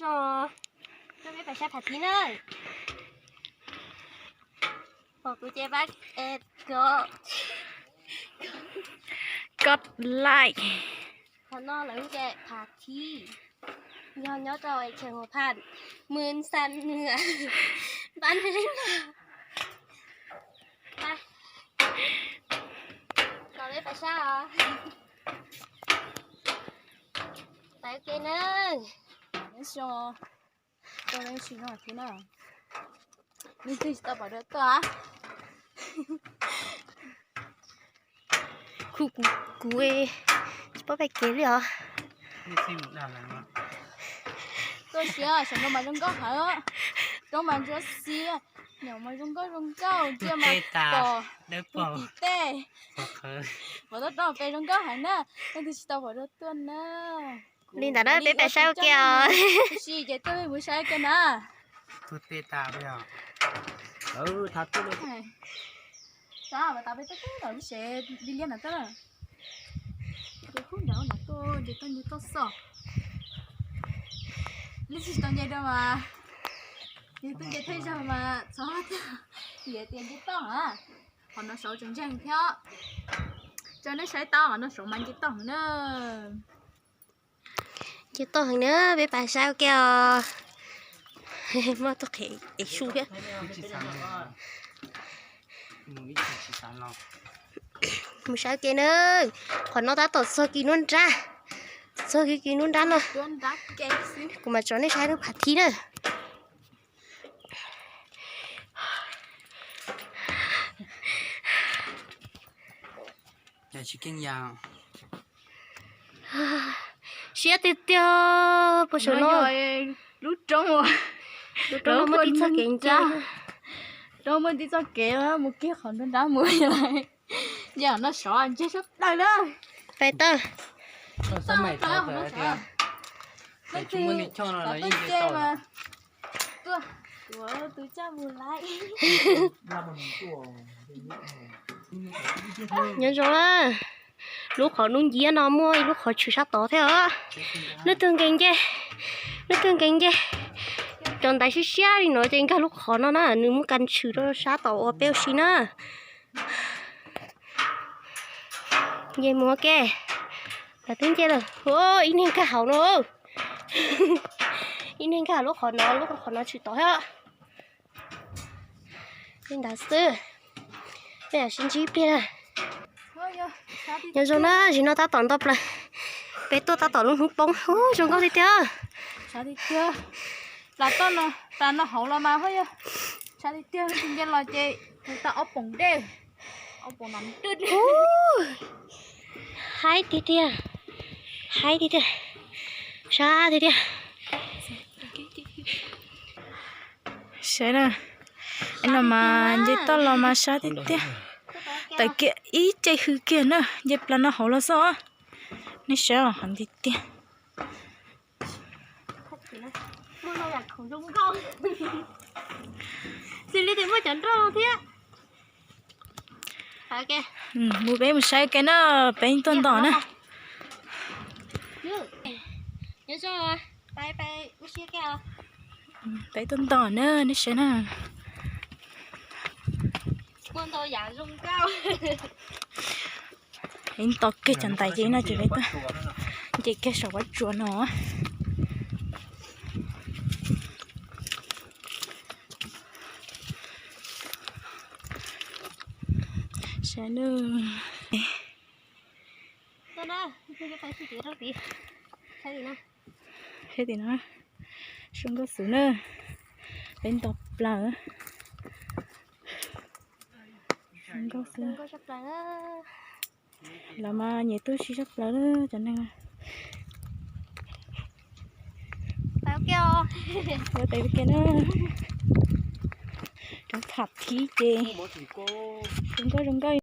Coj peb pais saib phav thib na. Pom kuv ces pab kov like. Qhov no lawv ces phav thib, yog nyob rau chaw Hua Phaj, Mws Xas Nws, pab nws li no. Los peb pais saib os. Pais ua ke na. Tsis zoo thiab na. Leej twg tsis tau pom dua tuaj. Kuv, kuv, kuv tsis paub pem kev li os. Tuaj siab, saum no mas zoo nkauj heev, roob mas ntsuab xiab, nyuam mas zoo nkauj zoo nkauj, ntsia mas pom puag tim tej. Pom tuaj roob pem zoo nkauj heev na, leej twg tsis tau pom dua tuaj na. Li ntawd na, peb pais saib ua ke os. Tab sis ces tuaj mus saib ua ke na. Tus tes tas li os. Tab mas tas peb tuaj lub sev li liab ntawd tab. Ces hub nrad nrad tuaj ces tuaj nce toj xoj. Leej twg tsis tau nce rau mas, yog tuaj nce thawj zaug mas txhob tias nce toj na. Qhov no saud tseem ntseeg thiab. Tso nej saib tau qhov no saud mas nce toj heev na. Nce toj heev na, peb pais saib ua ke os. Muaj tug qhev ev su thiab. Mus saib ua ke na. Qhov no tab tom txog kis nruab nrab, txog kis, kis nruab nrab no. Kuv mam tso nej saib lub phav thib na. Siab tiag tiag, puas saum no. Lub roob, lub roob no muaj tib txoj kev ntsia, roob muaj tib txoj kev mus kiag qhov nruab nrab mus. Yog no sov ntseg sab plaws na. Pais tau. Leej twg xav tuaj nce mas tuaj, kuv tus coj mus lawm. Nyob zoo na, lub qhov nruab nciab no muaj ib lub qhov tshwm sab tod thiab os. Leej twg nkees nce, leej twg nkees nce, cov ntaiv siab siab li no ces nkag lub qhov no na, nws muaj kas tshwm rau sab tod uas peb ua si na. Nce mus ua ke. Lawv twb nce lawm. Ib niag nkag hauv no. Ib niag nkag lub qhov no, lub qhov no tshwm tod thiab. Li ntawd xwb. Peb lam sib ntsib ib pliag na. Nyob zoo na, zaum no tab tom nto plaws. Peb tuaj tab tom lub hnub poob. Ub, zoo nkauj tiag tiag. Plas toj no, plas no hauv los mas ho yog sab tiag tiag, nce los ces puv tau ob poom dej, ob poom no. Haib tiag tiag, haib tiag tiag, sab tiag tiag. Saib na, no mas nce toj los mas sab tiag tiag. Tawm kiag ib ce hws kiag na, nce plas no hauv los xwb. Nej saib os, haib tiag tiag. Xws li tias muaj cov nroj thiab. Mus peb mus saib ke na, peb tuaj nto na. Peb tuaj nto na, nej saib na. Peb nto kiag cov ntaiv ces no ces peb tuaj nce kiag saum huab tsua no. Saib na. Saib tim no, zoo nkauj xwb na. Peb nto plaws. Zoo nkauj xwb. Los mas nyiam tub si tshaj plaws cov neeg. Ua tes ua ke na. Cov tham thib ces zoo nkauj zoo nkauj.